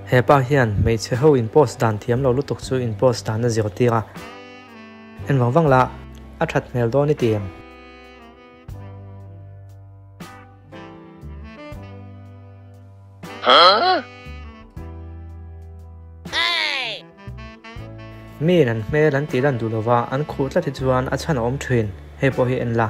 He pa hian hmeichhe ho in post dan thiam lo lutuk chu in post dan a zirtir a. En vang vang la, a that hmel dawn i ti em? Miin an hmel an tih lan duh lova an khuh tlat hi chuan a chhan a awm thin, hei pawh hi en la.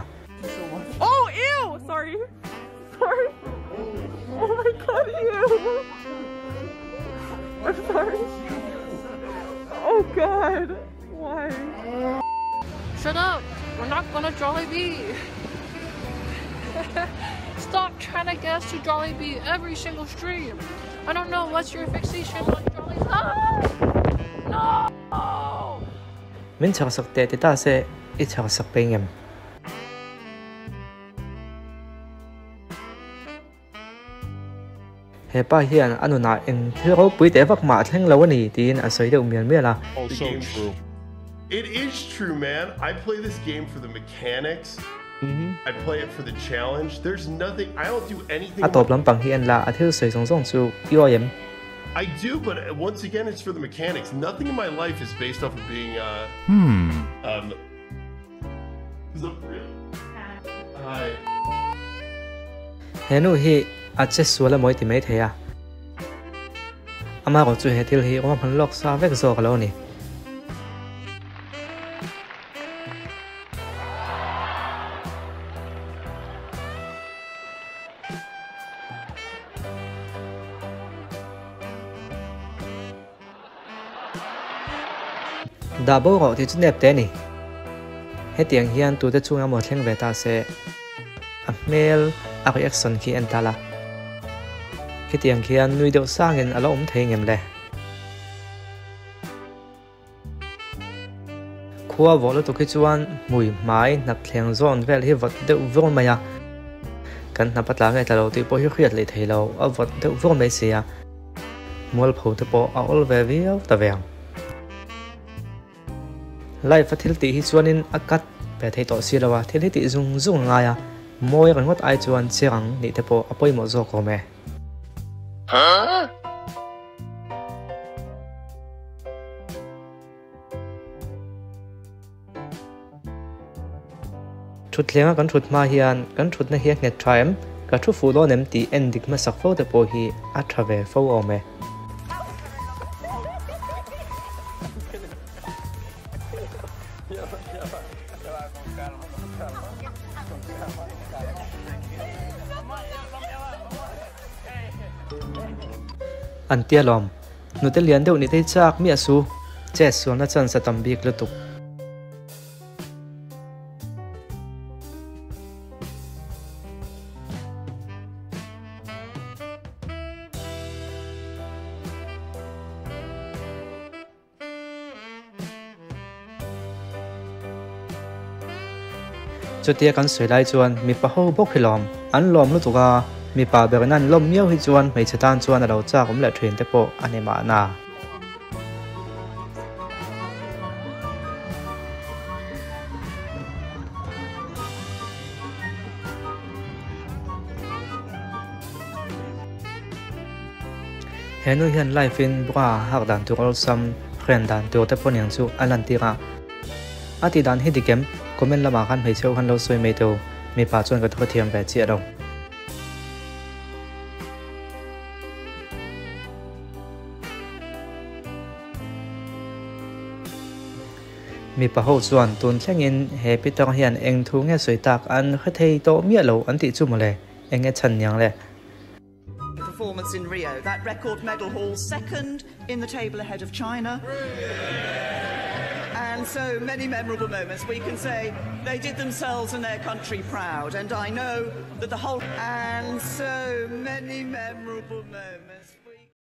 Min chhaksak teh ti ta se i chhaksak pei ngem. He pa hian a nunah eng thil ropui teh vak mah a thleng lo a ni tiin a sawi deuh mial mial a. It is true man, I play this game for the mechanics, I play it for the challenge, there's nothing, I don't do anything. A tawp lampang hi en la, a thil sawi zawng zawng chu i awi em? I do but once again it's for the mechanics, nothing in my life is based off of being uh um He nu hi a che sual a mawi ti mai thei a, amaherawh chu he thil hi ruahman lawk sa vek zawk a lo ni. Dah bo rawh tih chu nep te a ni. Hetiang hian tute chunga maw thleng ve ta se, a hmel a reaction khi en ta la. Khitiang khian nui deuh sangin a la awm thei ngem le. Khua vawh lutuk hi chuan hmui hmai hnap thleng zawn vel hi vawt deuh vur mai a, kan hnap a tla nge tla lo tih pawh hi hriat leh thei lo, a vawt deuh vur mai si a, mualpho te pawh a awl ve viau ta ve ang. Live a thil tih hi chuanin a cut ve thei tawh si lo a, thil hi tih zung zung a ngai a, mawi ringawt ai chuan chiang nih te pawh a pawimawh zawk awm e. Thutthlenga kan thut hma hian kan thutna hi a nghet tha em? Ka thu fuh dawn em tih en dik hmasak fo te pawh hi a tha ve fo awm e. An tia lawm. Nute lian deuh ni tei chak miah su. Chet sualna chance a tam bik lutuk. Chutia kan sawi lai chuan mipa ho bawk hi lawm an lawm lutuk a, mipa berin an lawm miau hi chuan hmeichhe tan chuan a lo chak awm leh thin te pawh a ni mahna. He nu hian live in bra hak dan tur awlsam hren dan tur te pawh niang chu a lantir a. A tih dan hi dik em? Comment lamah khan hmeichhe ho khan lo sawi mai teh u, mipa chuan ka thawk thiam ve chiah lo. Mipa ho chuan tun thlengin he Peter hian eng thu nge sawi tak an hre thei tawh miah lo an tih chu mawle, eng nge chhan niang le? Performance in Rio, that record medal haul second in the table ahead of China. And so many memorable moments. We can say they did themselves and their country proud. And I know that the whole... And so many memorable moments.